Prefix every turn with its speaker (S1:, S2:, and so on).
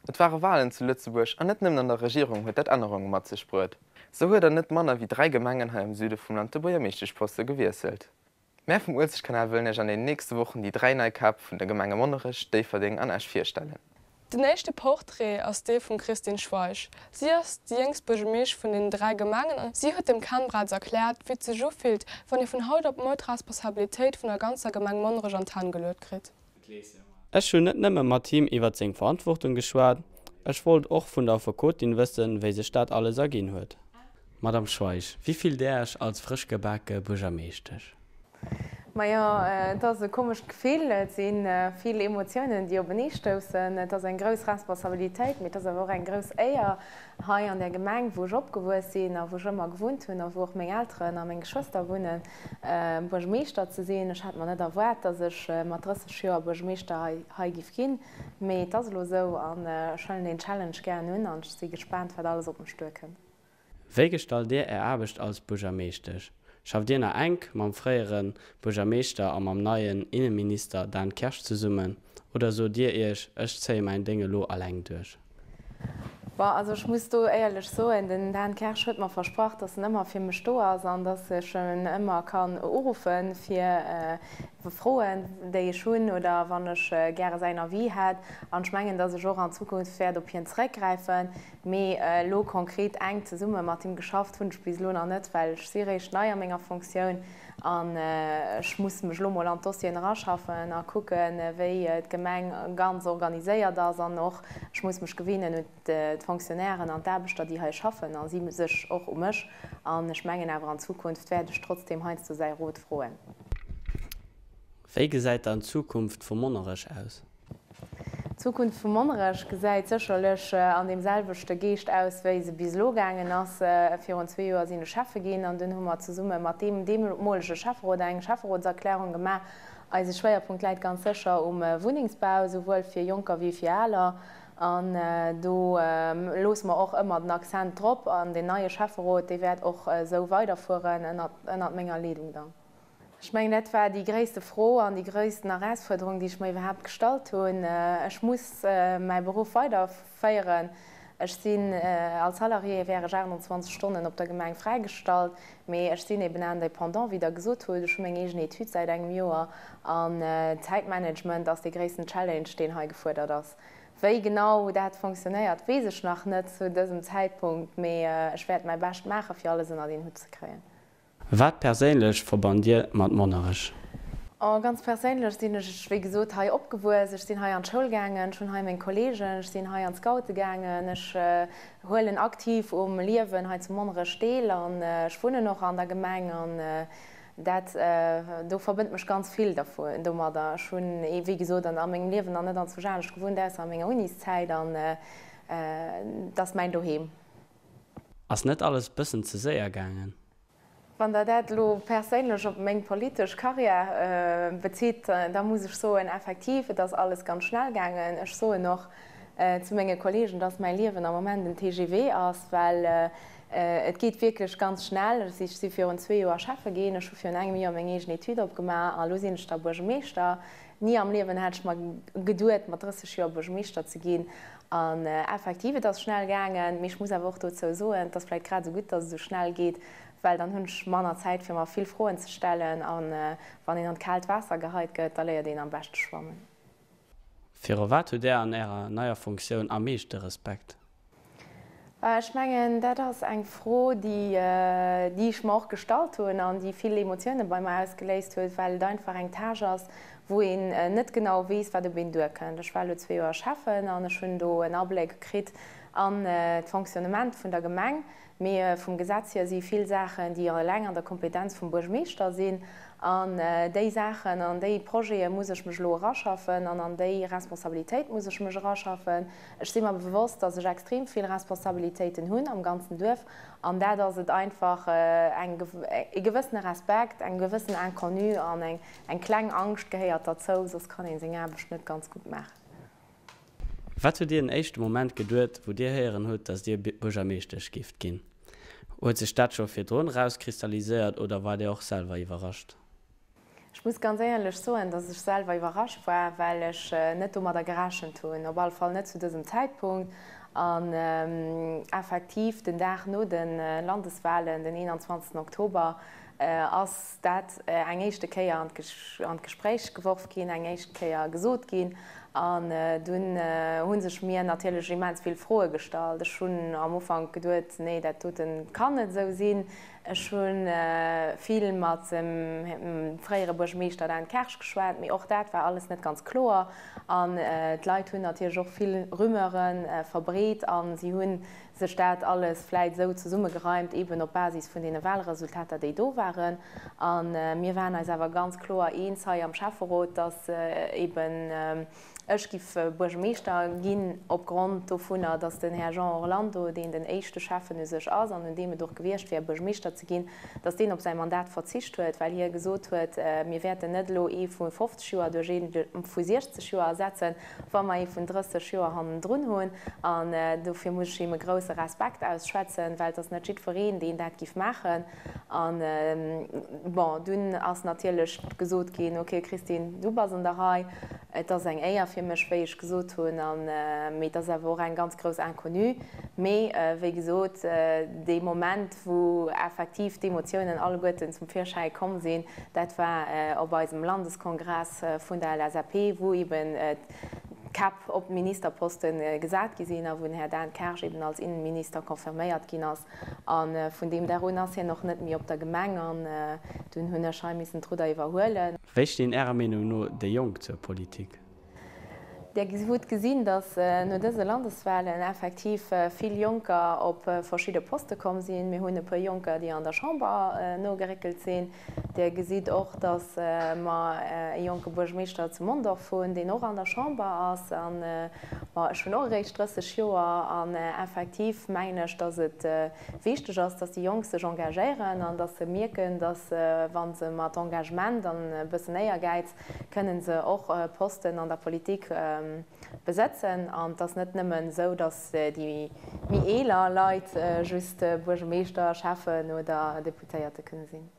S1: Et ware Walen zu Lëtzebuerg an net nëmmen an der Regierung huet dat Ännerunge mat sech bruet. Sou huet an net manner wéi 3 Gemengen hei am Süde vum Land de Buergermeeschteschposte gewiesselt. Mär vum Uelzechtkanal wëllen Iech an den nächste Wochen déi 3 nei Käpp vun de Gemenge Monnerech, Déifferdeng an Esch virstellen.
S2: Den éischte Portrait ass dee vum Christine Schweich. Si ass déi jéngst Buergemeesch vun den 3 Gemengen an si huet dem Ken Braz erkläert, wéi et sech ufillt, wann ee vun haut op muer d'Responsabilitéit vun der ganzer Gemeng Monnerech an d'Hänn geluet kritt.
S3: Ech hunn net nëmme mat him iwwert seng Verantwortung geschwat, ech wollt och vun der Affekotin wëssen, wéi sech dat alles erginn huet. Madame Schweich, wéi fillt Där Iech als frëschgebake Buergermeeschtesch?
S4: Majo, et ass e komescht Gefill. Et si vill Emotiounen, déi openee stoussen. Et ass eng grouss Responsabilitéit, mee et ass awer och eng grouss Éier, hei an där Gemeng, wou ech opgewuess sinn a wou ech ëmmer gewunnt hunn a wou och meng Elteren a meng Geschwëster wunnen, Buergermeeschter ze sinn. Ech hat mer net erwaart, datt ech mat 30 Joer Buergermeeschter hei giff ginn, mee et ass elo esou an ech huelen deen Challenge gären un an ech si gespaant, wat alles op mech duerkënnt.
S3: Wéi gestalt Dir Är Aarbecht als Buergermeeschtesch? Schafft Dir nach enk mam fréiere Buergermeeschter a mam neien Inneminister Dan Kersch zesummen oder sot Dir Iech, ech zéie mäin Déng elo alleng duerch?
S4: Bon, also ech muss do éierlech soen, den Dan Kersch huet mer versprach, datt en ëmmer fir mech do ass an datt ech en ëmmer kann uruffen fir Froen, déi ech hunn oder wann ech gäre säin Avis hätt. An ech mengen, datt ech och an Zukunft wäert op hien zeréckgräifen. Mee elo konkret enk zesumme mat him geschafft hunn ech bis elo nach net, well ech si réischt nei a menger Fonctioun an ech muss mech elo mol an d'Dossieren eraschaffen a kucken, wéi d'Gemeng ganz organiséiert ass an och ech muss mech gewinnen un d'Fonctionnairen an d'Aarbechter, déi hei schaffen a si sech och u mech. An ech mengen awer an Zukunft wäert ech trotzdeem heiansdo säi Rot froen.
S3: Wéi gesäit dann d'Zukunft vu Monnerech aus?
S4: D'Zukunft vu Monnerech gesäit sécherlech an deem selwechte Geescht aus, wéi se bis elo gaangen ass. Virun zwee Joer sinn ech Schäffe ginn an dunn hu mer zesumme mat deem deemolege Schäfferot eng Schäfferotserklärung gemaach. Eise Schwéierpunkt läit ganz sécher um Wunnengsbau, souwuel fir Jonker wéi fir Aler. An do loosse mer och ëmmer den Accent drop. An deen neie Schäfferot, dee wäert och esou weiderfueren ënnert menger Leedung dann. Ech mengen, dat war déi gréisste Fro an déi gréissten Erausfuerderung, déi ech mer iwwerhaapt gestallt hunn. Ech muss mäi Beruff weiderféieren. Ech sinn als Salarié, wär ech 28 Stonnen op der Gemeng fräigestallt, mee ech sinn eben Indépendant, wéi Der gesot hutt. Ech hu meng eegen Etüd säit engem Joer an Zäitmanagement ass dee gréissten Challenge, deen hei gefuerdert ass. Wéi genau dat fonctionnéiert, weess ech nach net zu dësem Zäitpunkt, mee ech wäert mäi Bescht maachen, fir alles ënnert een Hutt ze kréien.
S3: Wat perséinlech verbannt Dir mat Monnerech?
S4: Oh, ganz perséinlech sinn ech, wéi gesot, hei opgewuess. Ech sinn hei an d'Schoul gaangen, ech hunn hei meng Kolleegen, ech sinn hei an d'Scoute gaangen, ech huelen aktiv um Liewen hei zu Monnerech deel an ech wunnen och an der Gemeng an dat, do verbënnt mech ganz vill domadder. Ech hunn, wéi gesot, a mengem Liewen nach net anzwousch anescht gewunnt, ausser a menger Uniszäit an et ass mäin Doheem.
S3: Ass net alles bëssen ze séier gaangen?
S4: Wann Der dat elo perséinlech op meng politesch Karriär bezitt, da muss ech soen, effektiv, et ass alles ganz schnell gaangen. Ech soen och zu menge Kollegen, dass mäi Liewen am Moment en TGV ass, well et geet wierklech ganz schnell. Ech si virun zwee Joer Schäffe ginn, ech hu virun engem Joer meng eegen Etüd opgemaach a lo sinn ech da Buergermeeschter. Ni am Liewen hätt ech mer geduet, mat 30 Joer Buergermeeschter ze ginn. An effektiv, et ass schnell gaangen. Mee ech muss awer och dozou soen, et ass vläicht grad esou gutt, datt et esou schnell geet, well dann hunn ech manner Zäit, fir mer vill Froen ze stellen. A wann een an d'kaalt Waasser geheit gëtt, da léiert een am beschte schwammen.
S3: Viru wat hutt Där an Ärer neier Funktioun am meeschte Respekt?
S4: Ech mengen, dat ass eng Fro, déi ech mer och gestallt hunn an déi vill Emotioune bei mer ausgeléist huet, well et einfach eng Tâche ass, wou een net genau weess, wat op een duerkënnt. Ech war elo zwee Joer Schäffen an ech hunn do en Abléck kritt an d'Fonctionnement vun der Gemeng. Mee vum Gesetz hier si vill Saachen, déi eleng an der Kompetenz vum Buergmeeschter sinn. An déi Saachen, an déi Projete muss ech mech elo eraschaffen an an déi Responsabilitéit muss ech mech eraschaffen. Ech si mer bewosst, dass ech extrem vill Responsabilitéiten hunn am ganzen Duerf. An dat ass et einfach, eng, e gewëssene Respekt, eng gewëssen Inconnue an eng, eng kleng Angscht gehéiert derzou, soss kann ee seng Aarbecht net ganz gutt maachen.
S3: Wat hutt Dir den éischte Moment geduet, wou Dir héieren hutt, datt Dir Buergermeeschtesch gifft ginn? Huet sech dat scho virdrun erauskristalliséiert oder waart Dir och selwer iwwerrascht?
S4: Ech muss ganz éierlech soen, dass ech selwer iwwerrascht war, well ech net domadder gerechent hunn, op alle Fall net zu dësem Zäitpunkt. An effektiv, den Dag no de Landeswahlen, den 21 Oktober, ass dat eng éischte Kéier an d'Gespréich geworf ginn, eng éischt Kéier gesot ginn. An dunn hu sech mir natierlech immens vill Froe gestallt. Ech hunn am Ufank geduet, nee, dat dote kann net esou sinn. Ech hu vill mat dem fréiere Buergermeeschter Dan Kersch geschwat, mee och dat war alles net ganz kloer. An d'Leit hunn natierlech och vill Rumeure verbreet a si hu sech dat alles vläit esou zesummegereimt, eeben op Basis vun deene Walresultater, déi do waren. A mir waren eis awer ganz kloer eens hei am Schäfferot, dass eeben Ech giff Buergermeeschter ginn opgrond dovunner, datt den Här Jean Orlando, deen den éischte Schäffen u sech ass an un deem et och gewiescht wär, Buergermeeschter ze ginn, datt deen op säi Mandat verzicht huet, well hie gesot huet, Mir wäerten net elo ee vu 50 Joer duerch ee vu 60 Joer ersetzen, wa mer ee vun 30 Joer hannendrun hunn. An dofir muss ech him e grousse Respekt ausschwätzen, well et ass net jiddwereen, deen dat giff maachen. An, bon, dunn ass natierlech gesot ginn, Ok, Christine, du bass an der Rei. Et ass eng Éier fir mech, wéi ech gesot hunn, an, mee et ass awer och eng ganz grouss Inconnue. Mee, wéi gesot, dee Moment, wou effektiv d'Emotiounen alleguerten zum Virschäi komm sinn, dat war op eisem Landeskongress vun der LSAP, wou eben d'Käpp op d'Ministerposte gesat gi sinn a wou den Här Dan Kersch eben als Innenminister confirméiert ginn ass. A vun deem Dag un ass hien och net méi op der Gemeng an dunn hunn ech hei missen d'Rudder iwwerhuelen.
S3: Wéi stinn Ärer Meenung no déi Jonk zur Politik?
S4: Dir hutt gesinn, datt no dëse Landeswahlen effektiv vill Jonker op verschidde Poste komm sinn. Mir hunn e puer Jonker, déi an der Chamber nogeréckelt sinn. Dir gesitt och, datt mer e jonke Buergermeeschter zu Mondorf hunn, deen och an der Chamber ass. An, bon, ech hunn och eréischt 30 Joer an effektiv mengen ech, datt et wichteg ass, datt déi Jonk sech engagéieren an datt se mierken, datt wa se mat Engagement an e bëssen Éiergäiz kënnen se och Posten an der Politik besëtzen. An et ass net nëmmen esou, datt déi méi eeler Leit just Buergermeeschter, Schäffen oder Deputéierte kënne sinn.